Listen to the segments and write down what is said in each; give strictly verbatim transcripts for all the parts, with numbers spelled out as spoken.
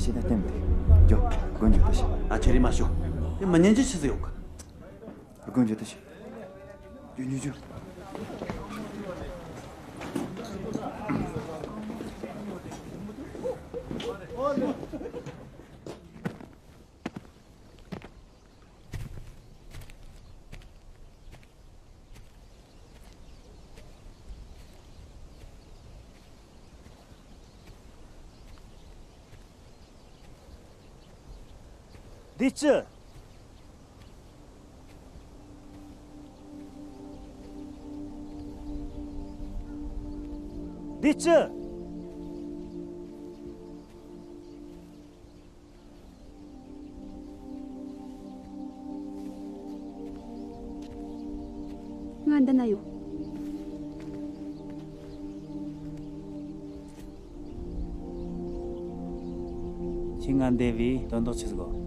ཕྱི་ད་ལྟེམ་དེ། འགྱོ། དགོན་འགྱོ་ད་ཤི། ཨ། ཁྱེད་རིག་མ་ཤོག་དེ་མི་ཉན་གྱི་ཆི་ཟིག་ཡོད་གི། དགོན་འགྱོ་ད་ཤི། འགྱོ་འགྱོ་འགྱོ། འདི་ཅི། འདི་ཅི། ང་འདི་ན་ཡོད། ཁྱེད་ང་འདས་པའི་དོན་དག་ཆི་ཟིག་གོ།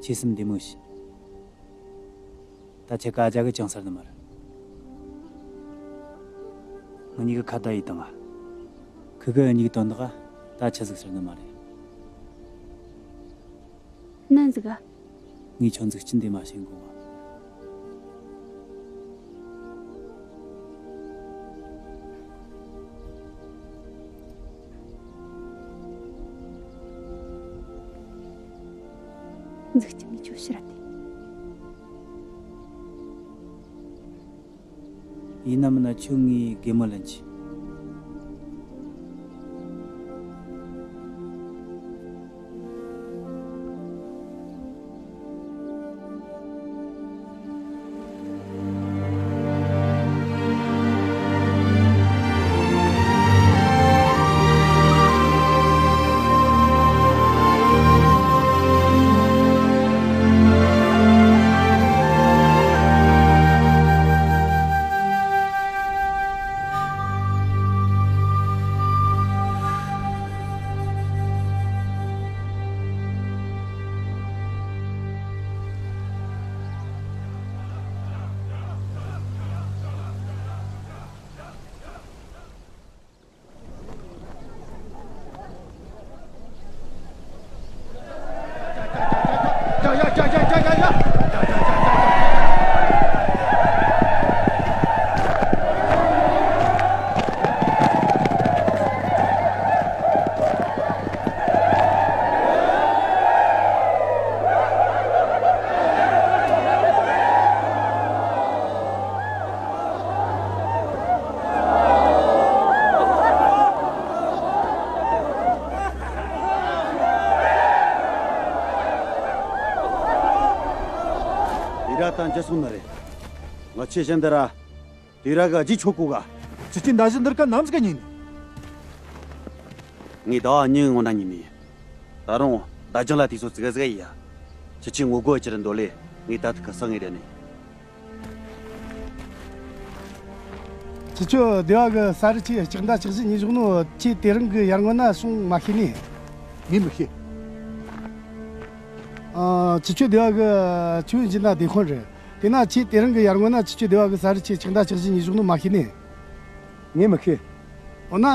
ཁྱེད་སེམས་བདེ་མོ་བྱོས། ད་ཁྱེད་ཀ་རྒྱ་གི་ཅང་ཟེར་ནི་མ་རེད། ང་གཉིས་ཀྱི་ཁ་བརྡ་ཡིས་དང་ང་། ཁི་གི་གཉིས་ཀྱི་དོན་དག་ད་ཆི་ཟིག་ཟེར་ནི་མ་རེད། ནན་ཟིག་ག་ངས་ཁྱོད་འཛུགས་སྐྲུན་དེ་མ་བྱེད་གོང་ང་། འཛུགས་སྐྲུན་ནས་ཁྱོད་ཕྱིར་ར་དེ། ཡིན་ན་མིན་ན་ཁྱོད་ངའི་གད་མོ་ལེན་གྱིས། དེ་ར་དང་ཅི་སོང་ན་རེད། ང་ཆེ་ཞན་དེ་ར། དེ་ར་ག་ཅི་ཆོག་གོ་ག་ཁྱེད་ཀྱིས་མདའ་གཞུ་འདི་ར་ག་ནམ་ཟིག་ག་ཉན་ནི། ངས་ཟླ་བ་གཉིས་སྔོན་ན་ཉན་ནི། ད་རུང་མདའ་གཞུ་ལ་དུས་ཚོད་ཙིག་ཟིག་ཡིན་ཡ། ཁྱེད་ཀྱིས་ངོ་རྒོལ་ཅི་རེད་འདོད་ལེ། ངས་ད་ཐུག་གི་སང་ངས་རེད་ནི། ཁྱེད་ཚོ་སྡེ་བ་གི་ས་རུ་ཆེ་ལྕགས་མདའ་ལྕགས་གཞུ་ཉོས་བཞག་ནོ་ཁྱེད་དེ་རིང་གི་ཡར་སྔོན་ན་སོང་མ་ཤེས་ནི། ངས་མི་ཤེས། ཨ། ཁྱེད་ཚོ་སྡེ་བ་གི་ཆུ་བོ་འཇིན་ན་སྡེ་དཔོན་རེད། དེ་ན་ཁྱེད་དེ་རིང་གི་ཡར་སྔོན་ན་ཁྱེད་ཚོ་སྡེ་བ་གི་ས་རུ་ཆེ་ལྕགས་མདའ་ལྕགས་གཞུ་ཉོས་བཞག་ནོ་མ་ཤེས་ནི། ངས་མི་ཤེས། འོ་ན།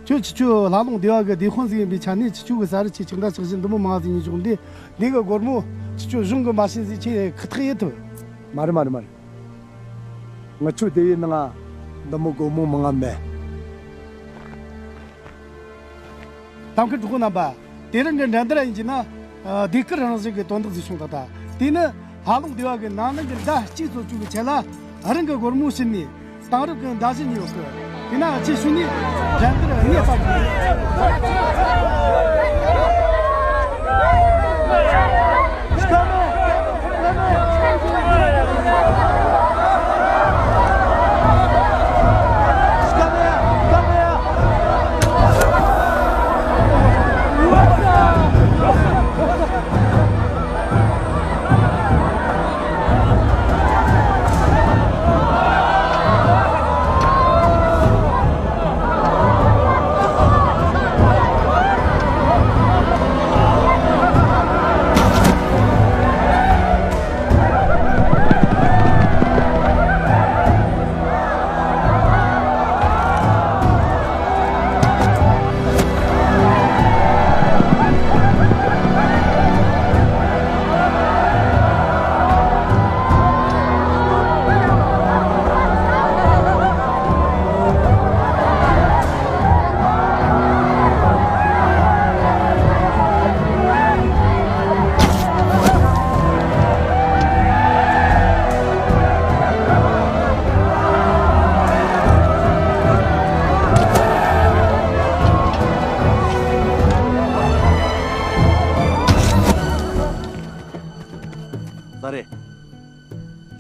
ཁྱོད་ཁྱེད་ཚོ་ལྷ་ལུང་སྡེ་བ་གི་སྡེ་དཔོན་ཟིག་ཡིན་པའི་ཆ་ནས་ཁྱེད་ཚོ་གི་ས་རུ་ཆེ་ལྕགས་མདའ་ལྕགས་གཞུ་འདི་མོ་མང་ཟིག་ཉོས་བཞག་འདི། འདི་གི་སྒོར་མོ་ཁྱེད་ཚོ་གཞུང་གི་མ་བྱིན་ཟིག་ཁྱེད་ཁག་ཐེག་ཡེད་ཐུབ། མ་རེད་མ་རེད་མ་རེད། ང་ཚོ་སྡེ་བའི་ནང་ང་འདི་མོ་སྒོར་མོ་མང་ང་མེད། གཏམ་མཁན་གྲོགས་པོ་རྣམ་པ། དེ་རིང་གི་འགྲན་བསྡུར་ཡིན་གྱི་ན། ཨ། ཟློས་གར་རང་བཞིན་གྱི་དོན་དག་ཟིག་བྱུང་ད་ལྟ། དེ་ནི་ལྷ་ལུང་སྡེ་བ་གི་ནང་ནང་གི་མདའ་གཅིག་བཙོ་བཅུག་གི་ཆེད་ལ་རང་གི་སྒོར་མོ་བྱིན་ནས་དེང་རབས་ཀྱི་མདའ་གཞུ་ཉོས་ཡོད་གི། དེ་ན་ཁྱེད་ཚོ་ནི་འགྲན་བསྡུར་དངོས་སུ་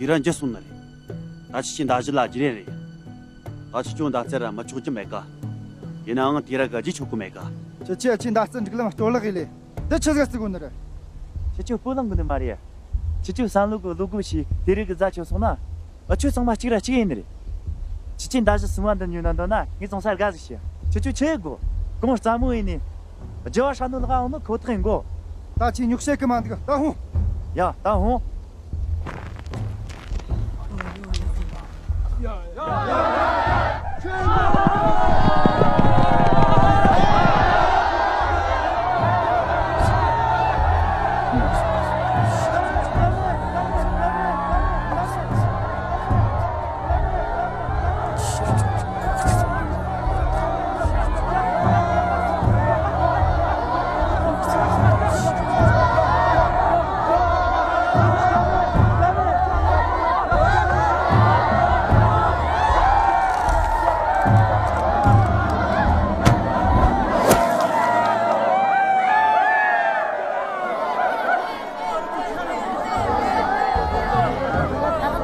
ཁྱེད་རང་འཇུ་སོང་ནི་རེད། ད་ཁྱེད་ཀྱི་མདའ་གཞུ་ལ་བརྗེ་རན་རེད། ད་ཁྱེད་ཀྱི་མདའ་རྩལ་ར་མི་ཆོག་རྒྱུ་མེད་ཀ། ཡིན་ནའང་དེ་ར་ག་རྗེས་ཆོག་གི་མེད་ཀ། ཁྱེད་ཀྱིས་ཁྱེད་མདའ་རྩལ་འགྲིག་ལམ་གཏོར་བརླག་གི་ལས། འདི་ཆི་ཟིག་རྩི་དགོས་ནི་རེད། ཁྱེད་ཀྱིས་སྤོ་ལངས་དགོས་ནི་མ་རེད། ཁྱེད་ཀྱིས་བསམ་བློ་གི་བློ་སྒོ་ཕྱེས་དེ་རིགས་ཀྱི་རྫ་ཆོད་སོང་ན། འུ་ཆོ་ཚང་མ་གཅིག་ར་གཅིག་ཡིན་ནི་རེད། ཁྱེད་ཀྱིས་མདའ་གཞུ་སུ་མ་འདི་ཉོས་ན་འདོད་ན་ངས་ཚོང་ས་དགའ་ཟིག་བྱེད། ཁྱེད་ཀྱིས་ཆི་དགོས། གོང་རྩ་མོ་ཡིན་ནི། རྒྱལ་བ་ཧྲ་ནོ་ལག་འོང་ནི་ཁོ་ཐག་ཡིན་གོ། ད་ཁྱེད་ཉོག་བཤད་གི་མ་འདུག་ད་ཧོང་། ཡ་ད་ཧོང་།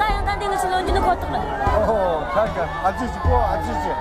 ད་ཡང་ད་འདི་ངི་ཆོ་ལོན་རྒྱུ་ནི་ཁོ་ཐག་རེད། ཨོ་ཧོ། ཁ་ཁ། ཨ་ཙི་ཅི་གོ། ཨ་ཙི་ཅི།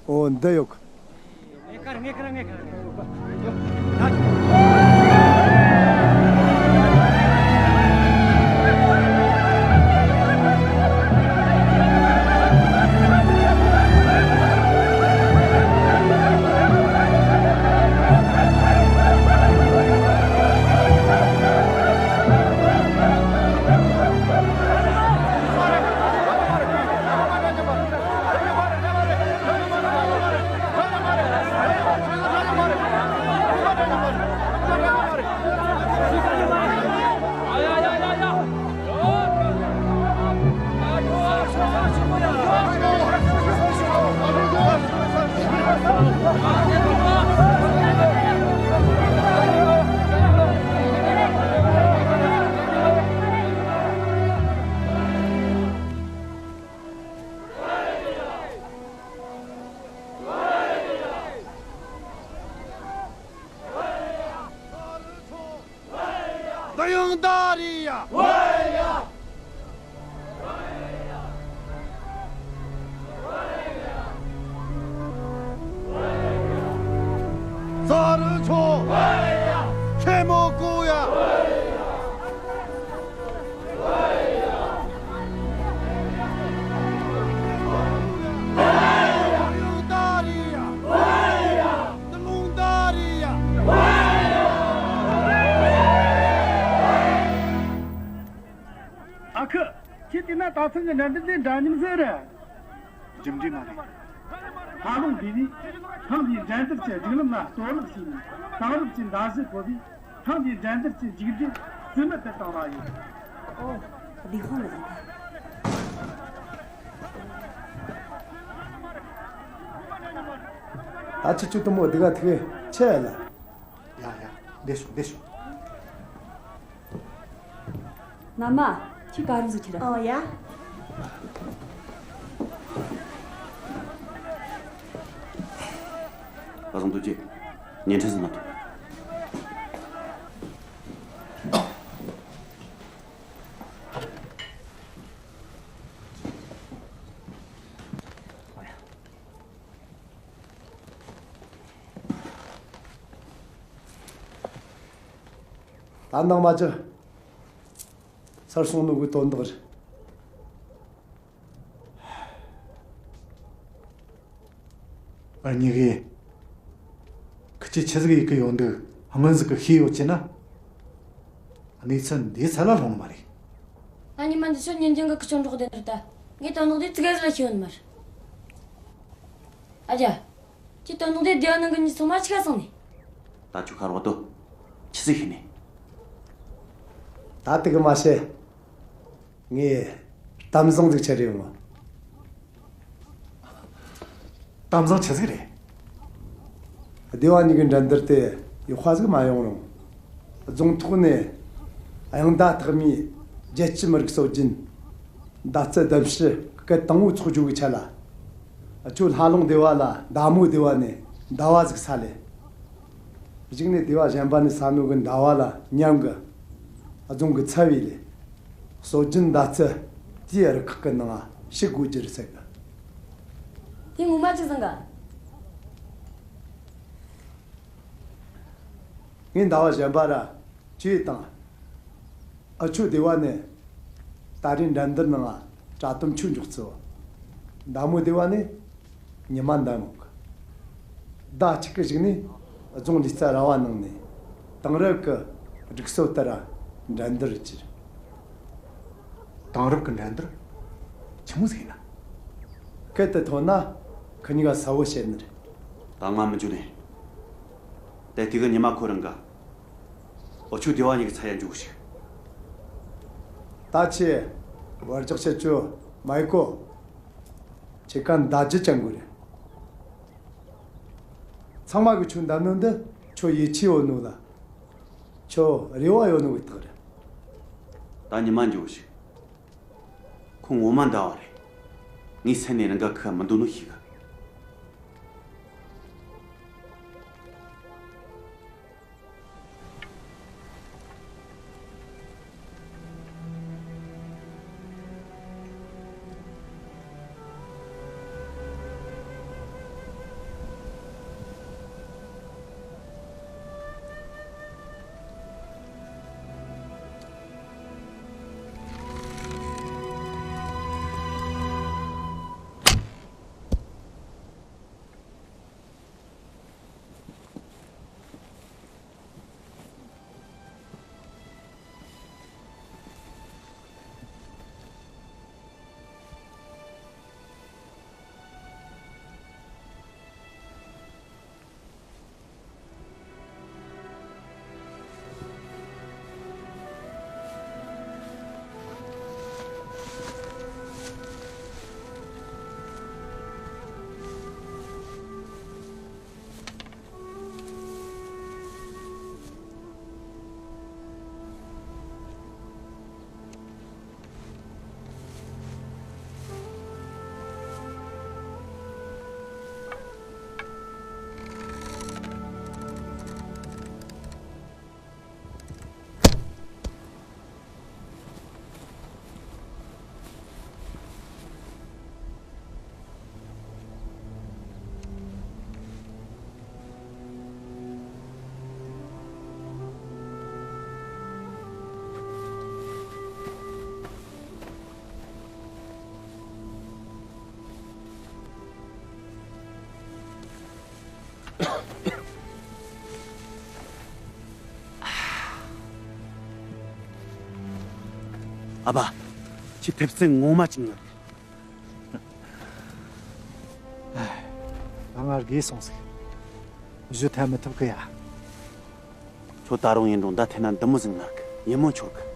ཨོ་འདི་ཡོད། འདི་ཡང་ད་རེད་ཡ། ཙཱ་རི་ཆོ། ཆེན་མོ་སྐུ་ཡ། ཨ་ཁུ། ཁྱེད་དེ་ན་ད་ཐེངས་ཀྱི་འགྲན་བསྡུར་དེ་འདྲ་མཉམ་ཟེར་རེད། རྒྱུ་འབྲས་མ་རེད། ཧ་ལུང་བདེ་བས་ཐེངས་འདིའི་འགྲན་བསྡུར་གྱི་སྒྲིག་ལམ་ལ་གཏོར་བརླག་བྱས་ནས་དེང་རབས་ཀྱི་མདའ་གཞུ་བཀོལ་ཏེ་ཐེངས་འདིའི་འགྲན་བསྡུར་གྱི་མཇུག་འབྲས་རྩིས་མེད་དུ་བཏང་བ་ཡིན། ཨོ། བདེ་ཧོང་ལ་ད། ད་ཁྱེད་ཚོ་དུ་མོ་སྡུག་ག་ཐུག་ཆེ་ལ། ཡ་ཡ། འདི་ཤོག་འདི་ཤོག་མནའ་མ། ཁྱོད་ག་རུ་འཛུལ་ཁྱེར། ཨོ་ཡ། བཟང་དུ་ཅེ། ཉན་ཁྲི་ཟིན་མ་ཐུབ། ད་ནང་མ་ཅི། སར་སོང་ནོ་གི་དོན་དག་རེད། ཨ་ཉི་གི། ཁི་ཆོས་ཆི་ཟིག་ཡེད་གི་ཡོད་འདུག་སྔོན་ཟིག་གི་ཤེས་ཡོད་ཅེ་ན། གནས་ཚུལ་འདིའི་ཚད་ལ་ལྷུང་མ་རེད། ང་ཉི་མ་འདི་ཚོ་ཉིན་རྒྱུན་གི་ཁུ་ཆོ་འགྲོགས་བསྡད་ནི་རེད་ད། ངས་དོན་དག་འདི་ཙི་གེ་ཟིག་ལ་ཤེས་ཡོད་ནི་མ་རེད། ཨ་ཅག་ཁྱེད་དོན་དག་འདི་སྡེ་བ་ནང་གི་མྱི་ཚང་མ་ཆི་ག་སོང་ནི། ད་ཁྱོད་ཁ་རོག་ཏུ། ཆི་ཟིག་ཤེས་ནི། ད་དེ་གི་མ་བཤད། ངས་གཏམ་བཟང་ཟིག་ཁྱེར་ཡོང་ངམ། གཏམ་བཟང་ཆི་ཟིག་རེད། སྡེ་བ་གཉིས་ཀྱི་འགྲན་བསྡུར་དེ་ཡག་པ་ཟིག་མ་ཡོང་རུང་། རྫོང་ཐོག་ནས་དབྱངས་ཟླ་ཐག་མིའི་རྒྱལ་སྤྱི་མི་རིགས་སྲོལ་རྒྱུན་མདའ་རྩེད་ལྡེམ་བྱེད་སྐད་དང་པོ་འཚོགས་རྒྱུ་གི་ཆེད་ལ། ཁྱོད་ལྷ་ལུང་སྡེ་བ་ལ་མདའ་མོ་སྡེ་བ་ནས་མདའ་བ་ཟིག་ས་ལེ། གཞུག་ནས་སྡེ་བ་གཞན་པ་ནས་ས་མོ་གི་མདའ་བ་ལ་མཉམ་གི་རྫོང་གི་ཚབ་བྱས་ལེ། སྲོལ་རྒྱུན་མདའ་རྩེད་དེའི་རུ་ཁག་གི་ནང་ཞུགས་དགོས་རྒྱུ་རེད་ཟེར་གི། དེ་ངོ་མ་ཅིག་བཟང་ག། ངས་མདའ་བ་གཞན་པ་ར་བཅོས་བཏང་། ཨ་ཁྱོད་སྡེ་བ་ནས་ད་རེས་འགྲན་བསྡུར་ནང་དྲ་དམ་ཆོས་འཇོག་ཚུལ། མདའ་མོ་སྡེ་བ་ནས་ཉི་མ་འདམ་འོག་མདའ་གཅིག་གི་གཞུག་ནས་རྫོང་ལུས་རྩལ་ར་བ་ནང་ནས་དེང་རབས་ཀྱི་སྒྲིག་སྲོལ་ལྟར་འགྲན་བསྡུར་བྱས། དེང་རབས་ཀྱི་འགྲན་བསྡུར་ཆི་མོ་ཟིག་ཡིན་ན། སྐད་དེ་ཐོས་ན་ཁོ་གཉིས་ཀ་གསལ་བོ་བཤད་ནི་རེད། ད་ང་མི་འཇུ་ནས། དེ་དུས་ཀྱི་ཉི་མ་ཁོ་རང་ག། འུ་ཆོ་སྡེ་བ་གཉིས་ཀྱི་ཚ་ཡ་འཇུག་ཞིག། ད་ཁྱེད་བར་ཇག་བྱེད་རྒྱུ་མ་ཡེ་གོ། ཁྱེད་ཀ་མདའ་རྒྱུ་ཅན་གོ་རེད། ཚང་མ་གི་ཁྱོད་མདའ་ནོ་འདི་ཁྱོད་ཡིད་ཆེས་ཡོད་ནོ་ལ། ཁྱོད་རེ་བ་ཡོད་ནོ་གི་རྟགས་རེད། ད་ཉི་མ་འཇུག་ཞིག། ཁོ་ངོ་མ་མདའ་བ་རེད། ངའི་སེམས་ནས་རང་ག་ཁུ་མི་འདུག་ནོ་ཤེས་གི། ཨ་ཕ། ཁྱེད་ཐེབས་རྩལ་ངོ་མ་ཅིག་ངར། ད་ང་རྒས་སོང་ཟིག། གཞུ་འཐེན་མི་ཐུབ་གི་ཡ། ཁྱོད་ད་རུང་ཡིན་རུང་མདའ་འཐེན་ན་འདི་མོ་ཟིག་ངར་གི། ཡིན་མོ་འཆོར་གི།